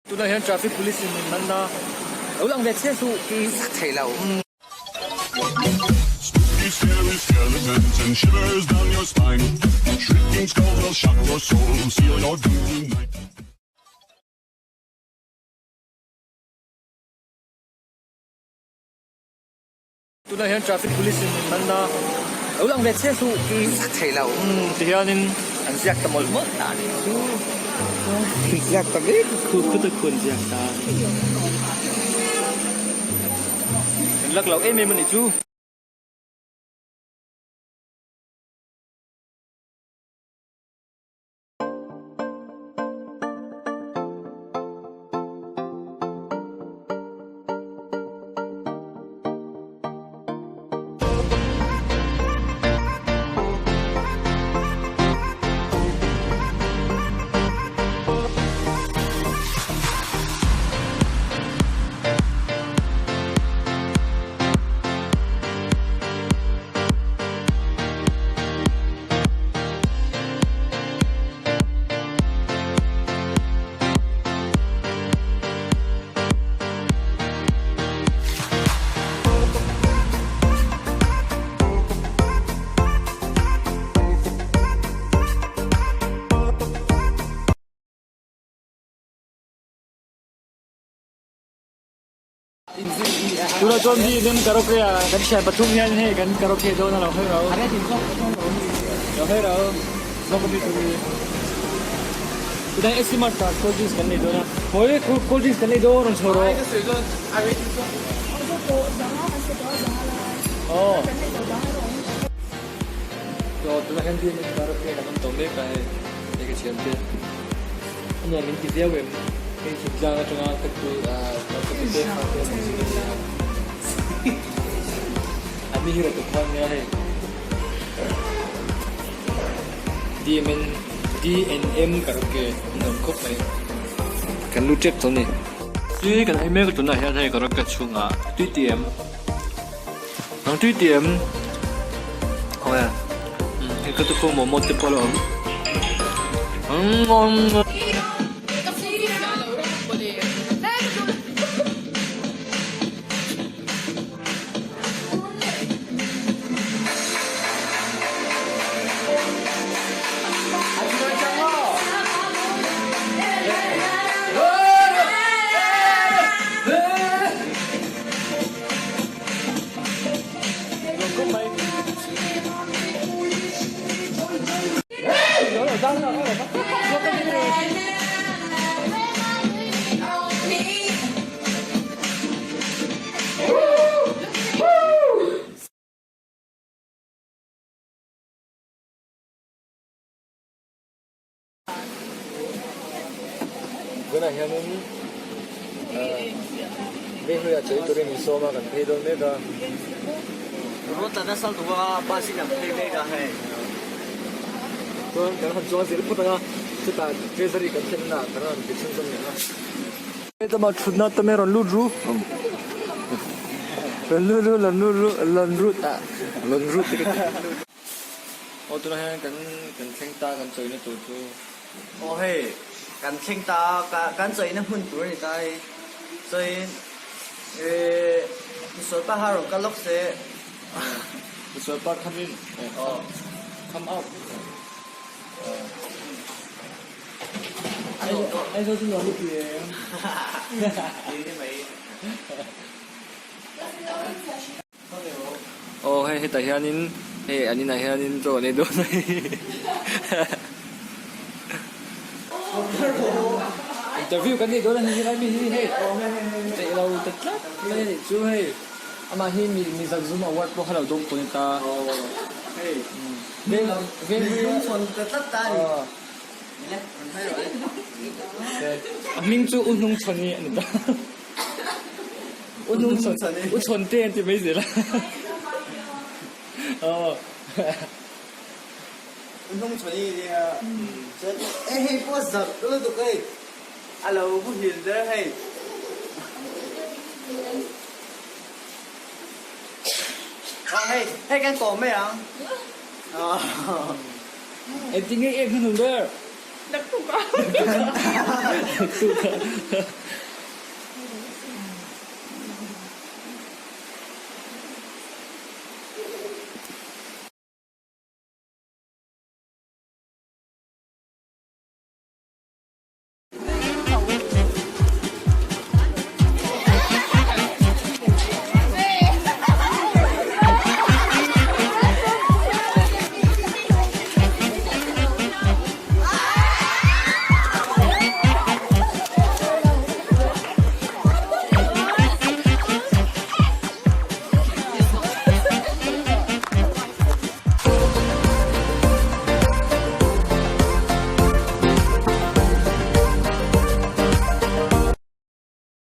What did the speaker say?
Tunah hian traffic police in min man a, lo lang ve chiah suh tih sak thei lo. Spooky scary skeletons and shivers down your spine Shrieking skulls will shock your soul, seal your doom tonight. Tunah hian traffic police in min man a, lo lang ve chiah suh tih sak thei lo. Umm ti hianin an ziak ta mawlh mawlh ta a nih chu. An ziak ta vek khu khu te khu an ziak ta. An lak lo em em a nih chu. Tunah chuan mi in karaoke ah kan thian pathum hian hei kan karaoke dawn a lo hawi ro lo hawi ro zawk a mi tur hi tunah hian AC mart ah cold drinks kan nei dawn a hawi cold drinks kan nei dawn rawn chho rawh aw tunah hian mi in karaoke kan awm tawh mek a hei hei ka thian te. A nuam min ti viau em? Hei thingtlang atanga ka tu ka pute fate an zir a nia. An ni hi rawh khawn nia hei. DMN DNM karaoke a nuam khawp mai. Kan lu tep tawh a ni. Tui kan ei mek a tunah hian hei karaoke chhungah tui ti em? Nang tui ti em? Aw e. Hei ka tukhum momo te pawh a lo awm. Tunah hianin Venghlui ah chei turin min sawm a kan phei dawn mek a. Rawt a nasa lutuk a bus in an phei mek a hei. Chuan kan han chuang zel phawt ang a chutah treasury kan thlen na ah kan rawn ti chhunzawm leh ang a. Hetlama thutna tam e rawn lut ru rawn lut ru rawn lut ru rawn lut ah rawn lut te ka ti. Aw tunah hian kan kan thleng ta kan chawina tur chu. Aw hei kan thleng ta a kan chawina hmun tur a ni ta hei chuan eh misualpa kha rawn kal lawk se. Misualpa come in come out. Aizawl chu nuam i ti em? Ti ni mai. Aw hei hetah hianin hei an inah hianin chaw an ei dawn a ni interview kan nei dawn a ni helai mi hi hei peih lo ta tlat mai a nih chu hei amah hi mi mi zakzum award pawh kha lo dawng tawh a ni ta a hming chu u hnungchhawni a ni ta. U hnung chhawn u chhawn te an ti mai zel a. Aw. U hnung chhawn i nia. Chuan e hei pawh zak lutuk hei. A lo muhil der hei. Aw hei hei kan kawm mai ang. Engtin nge i ek hnuhnung ber? Naktukah. Naktukah.